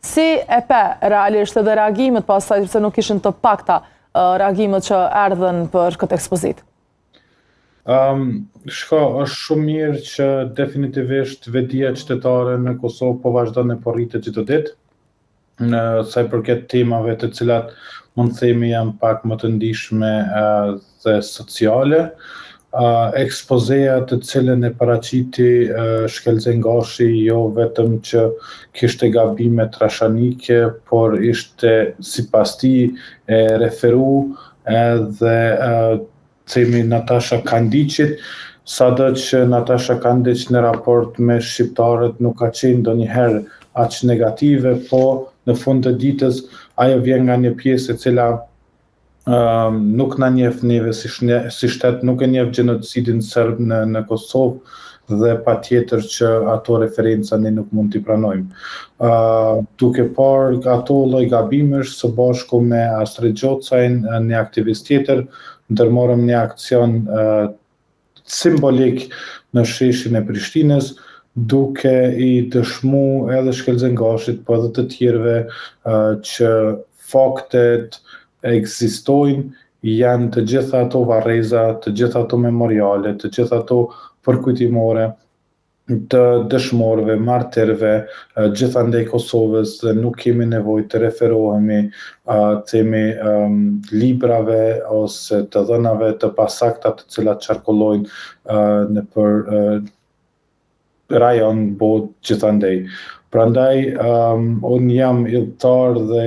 Si e pe realisht edhe reagimet pastaj, sepse nuk ishin të pakta reagimet që erdhën për këtë ekspozitë? Um, shko, është shumë mirë që definitivisht vetëdija qytetare në Kosovë po vazhdon e po rritet çdo ditë. Në sa i përket temave të cilat mund të themi janë pak më të ndishme dhe sociale, ekspozeja të cilën e paraqiti Shkëlzen Gashi jo vetëm që kishte gabime trashanike, por ishte sipas tij e referu edhe themi Natasha Kandiqit, sado që Natasha Kandiq në raport me shqiptarët nuk ka qenë ndonjëherë aq negative, po në fund të ditës ajo vjen nga një pjesë e cila nuk na njeh neve si, shne, si shtet, nuk e njeh gjenocidin serb në, në Kosovë dhe pa tjetër që ato referenca ne nuk mund t'i pranojmë. Uh, duke parë ato lloj gabimesh së bashku me Astrit Gjocajn, një aktivist tjetër, ndërmorëm një aksion uh, simbolik në sheshin e Prishtinës, duke i dëshmu edhe Shkëlzen Gashit, po edhe të tjerëve uh, që faktet ekzistojnë, janë të gjitha ato varreza, të gjitha ato memoriale, të gjitha ato përkujtimore të dëshmorëve, martirëve, gjithandej Kosovës dhe nuk kemi nevojë të referohemi themi um, librave ose të dhënave të pasakta të cilat qarkullojnë uh, nëpër uh, rajon, botë, gjithandej. Prandaj, um, unë jam idhtar dhe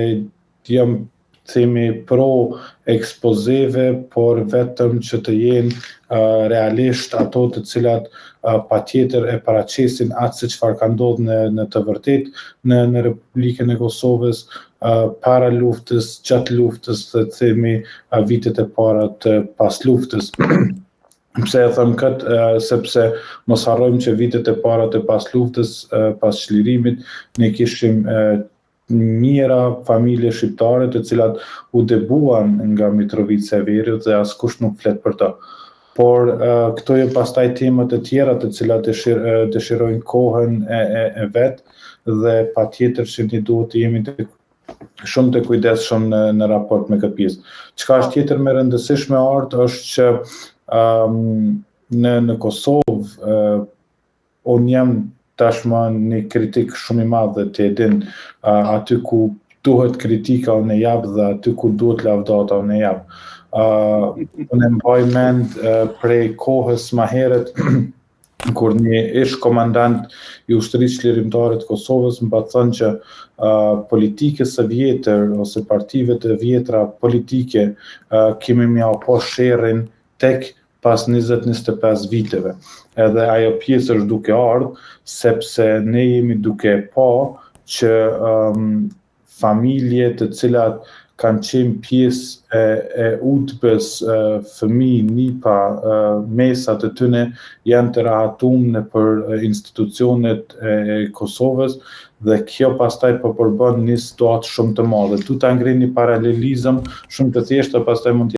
jam themi pro ekspozeve, por vetëm që të jenë uh, realisht ato të cilat uh, patjetër e paraqesin atë se çfarë ka ndodhur në në të vërtetë në në Republikën e Kosovës uh, para luftës, gjatë luftës dhe themi uh, vitet e para të pas luftës. Pse e them këtë, sepse mos harrojmë që vitet e para të pas luftës, pas çlirimit, ne kishim mijëra familje shqiptare të cilat u dëbuan nga Mitrovica e Veriut dhe askush nuk flet për to. Por këto janë pastaj temat e tjera të cilat dëshir, dëshirojnë kohën e, e, e vet dhe patjetër që ne duhet të jemi të shumë të kujdesshëm në në raport me këtë pjesë. Çka është tjetër më e rëndësishme art është që um, në në Kosovë uh, unë jam tashmë një kritik shumë i madh dhe ti e din uh, aty ku duhet kritika unë e jap dhe aty ku duhet lavdata unë e jap. Uh, unë e mbaj mend uh, prej kohës më herët kur një ish komandant i ushtrisë çlirimtare të Kosovës më pat thënë që uh, politikës së vjetër ose partive të vjetra politike uh, kemi me ja pa sherrin tek pas 20-25 viteve. Edhe ajo pjesë është duke ardhë, sepse ne jemi duke pa që um, familje të cilat kanë qenë pjesë e, e UDB-s, fëmijë, nipa, mesa të tyne janë të rahatum nëpër institucionet e Kosovës dhe kjo pastaj po përbën një situatë shumë të madhe. Tu ta ngre një paralelizëm shumë të thjeshtë, pastaj mund të.